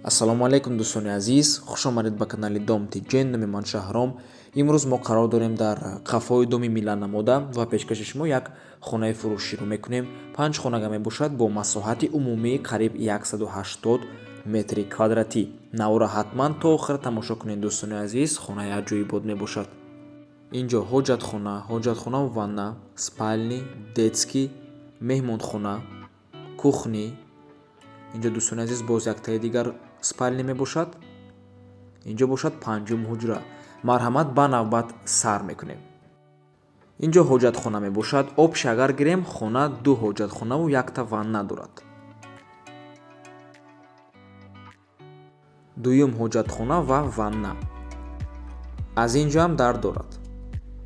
Ассалому алайкум, дӯстони азиз, хуш омадед ба канали Дом ТҶ. Номи ман Шаҳром. Имрӯз мо қарор дорем дар қафои доми Милана Мода ва пешкаши шумо як хонаи фурӯширо мекунем. Панҷ хонага мебошад бо масоҳати умумии қариб 180 метри квадратӣ. Навора ҳатман то охир тамошо кунед, дӯстони азиз, хонаи аҷоибот мебошад. Инҷо ҳоҷатхона, ҳоҷатхонаву ванна, спальни, детский, меҳмонхона, кухни. Инҷо, дӯстони азиз, боз яктаи дигар спальни мебошад. Инҷо бошад панҷум ҳуҷра. Марҳамат, ба навбат сар мекунем. Инҷо ҳоҷатхона мебошад. Общий агар гирем, хона ду ҳоҷатхонаву якта ванна дорад. Дуюм ҳоҷатхона ва ванна. Аз ин ҷо ҳам дар дорад.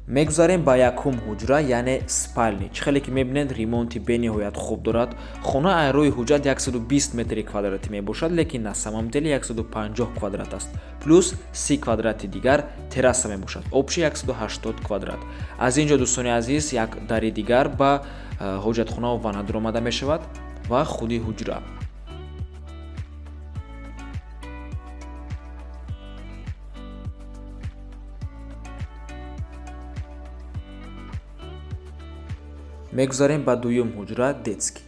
Мегузарем ба якум ҳуҷра, яъне спальни. Чӣ хеле ки мебинед, ремонти бениҳоят хуб дорад. Хона аз рӯи ҳуҷҷат 120 метри квадратӣ мебошад, лекин на самом деле 150 квадрат аст, плюс 30 квадрати дигар терраса мебошад, общий 180 квадрат. Аз ин ҷо, дӯстони азиз, як дари дигар ба ҳоҷатхонаву ванна дуромада мешавад ва худи ҳуҷра. Мегузарем ба дуюм ҳуҷра, детский.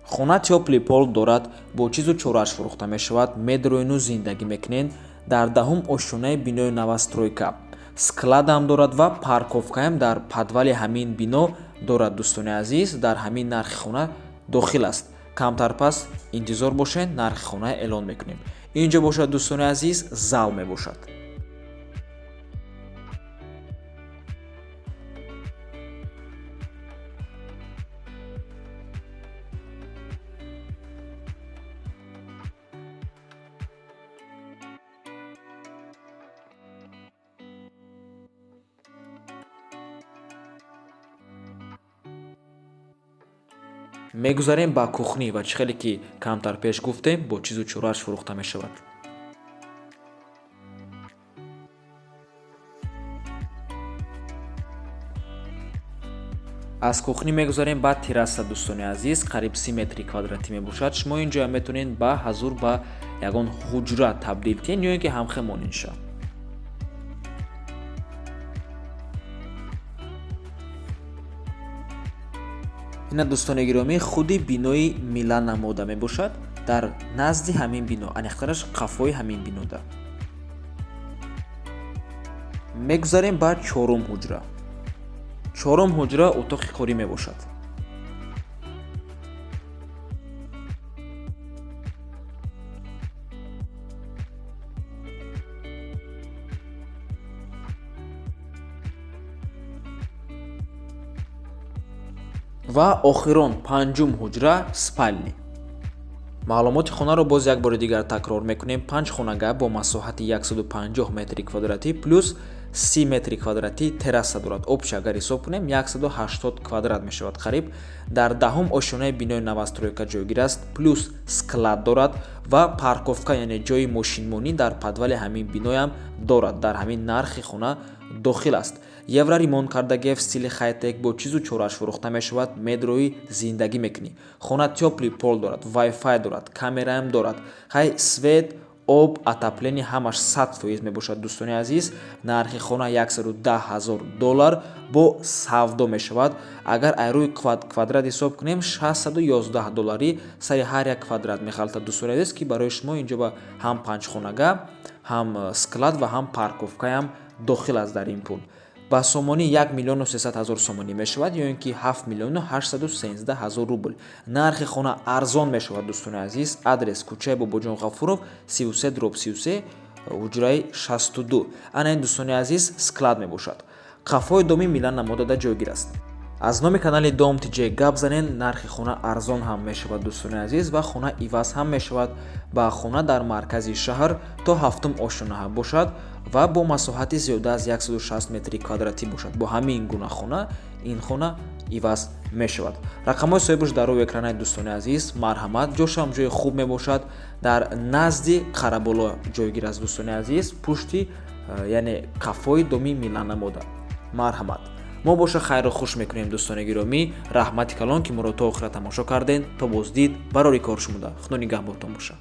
Хона тёплый пол дорад, бо чизу чорааш фурӯхта мешавад. Медроину зиндагӣ мекунед дар даҳум ошёнаи бинои новостройка. Складам дорад ва парковкаам дар подвали ҳамин бино дорад. Дӯстони азиз, дар ҳамин нархи хона дохил аст. Камтар пас интизор бошед, нархи хона эълон мекунем. Инҷо бошад, дӯстони азиз, зал мебошад. Мегузарем ба кухни ва чӣ хеле ки камтар пеш гуфтем, бо чизу чорааш фурӯхта мешавад. Аз кухни мегузарем ба терраса, дӯстони азиз, қариб 30 метри квадратӣ мебошад. Шумо инҷоя метавонед ба ҳазур ба ягон ҳуҷра табдил диҳед ё ин ки ҳамхел монед ша. Ина, дӯстони гиромӣ, худи бинои Милана Мода мебошад. Дар назди ҳамин бино, аниқтараш қафои ҳамин бинода. Мегузарем ба чорум ҳуҷра. Чорум ҳуҷра утоқи корӣ мебошад. Ва охирон панҷум ҳуҷра, спальни. Маълумоти хонаро боз як бори дигар такрор мекунем. Панҷ хонага бо масоҳати 150 метри квадратӣ плюс 30 метри квадратӣ терраса дорад. Общий агар ҳисоб кунем, 180 квадрат мешавад қариб. Дар даҳум ошёнаи бинои новостройка ҷойгир аст, плюс склад дорад ва парковка, яъне ҷои мошинмонӣ дар подвали ҳамин биноям дорад. Дар ҳамин нархи хона дохил аст. Евро ремонт кардагиев, стили хайтек, бо чизу чорааш фурӯхта мешавад. Медрои зиндагӣ мекунӣ. Хона тёплый пол дорад, вайфай дорад, камераам дорад. Хай, свет, об, отопление ҳамаш 100% мебошад, дӯстони азиз. Нархи хона 110 000 доллар бо савдо мешавад. Агар аз рӯи квадрат ҳисоб кунем, 611 доллари сари ҳар як квадрат мехалтад, дӯстони азиз, ки барои шумо инҷо ба ҳам панҷхонага, ҳам склад ва ҳам парковкаам дохил аст дар ин пул. Ба сомонӣ 1 300 000 сомонӣ мешавад ё ин ки 7 813 000 рубл. Нархи хона арзон мешавад, дӯстони азиз. Адрес: кӯчаи Бобоҷон Ғафуров, 33/33, ҳуҷраи 62. Ана ин, дӯстони азиз, склад мебошад. Қафои доми Милана Модада ҷойгир аст. Аз номи канали Дом ТҶ гап занен, нархи хона арзон ҳам мешавад, дӯстони азиз, ва хона иваз ҳам мешавад. Ба хона дар маркази шаҳр то ҳафтум ошёнаҳа бошад ва бо масоҳати зиёда аз 160 метри квадратӣ бошад. Бо ҳамин гуна хона ин хона иваз мешавад. Рақамҳои соҳибаш дар рӯи экранаи, дӯстони азиз, марҳамат. Ҷошам ҷои хуб мебошад, дар назди Қараболо ҷойгир аст, дӯстони азиз, пушти, яъне қафои доми Милана Мода. Марҳамат. Мо боша хайру хуш мекунем, дӯстони гиромӣ. Раҳмати калон, ки моро то охира тамошо кардем. То боздид, барори кор шумода. Худо нигаҳбонтон бошад.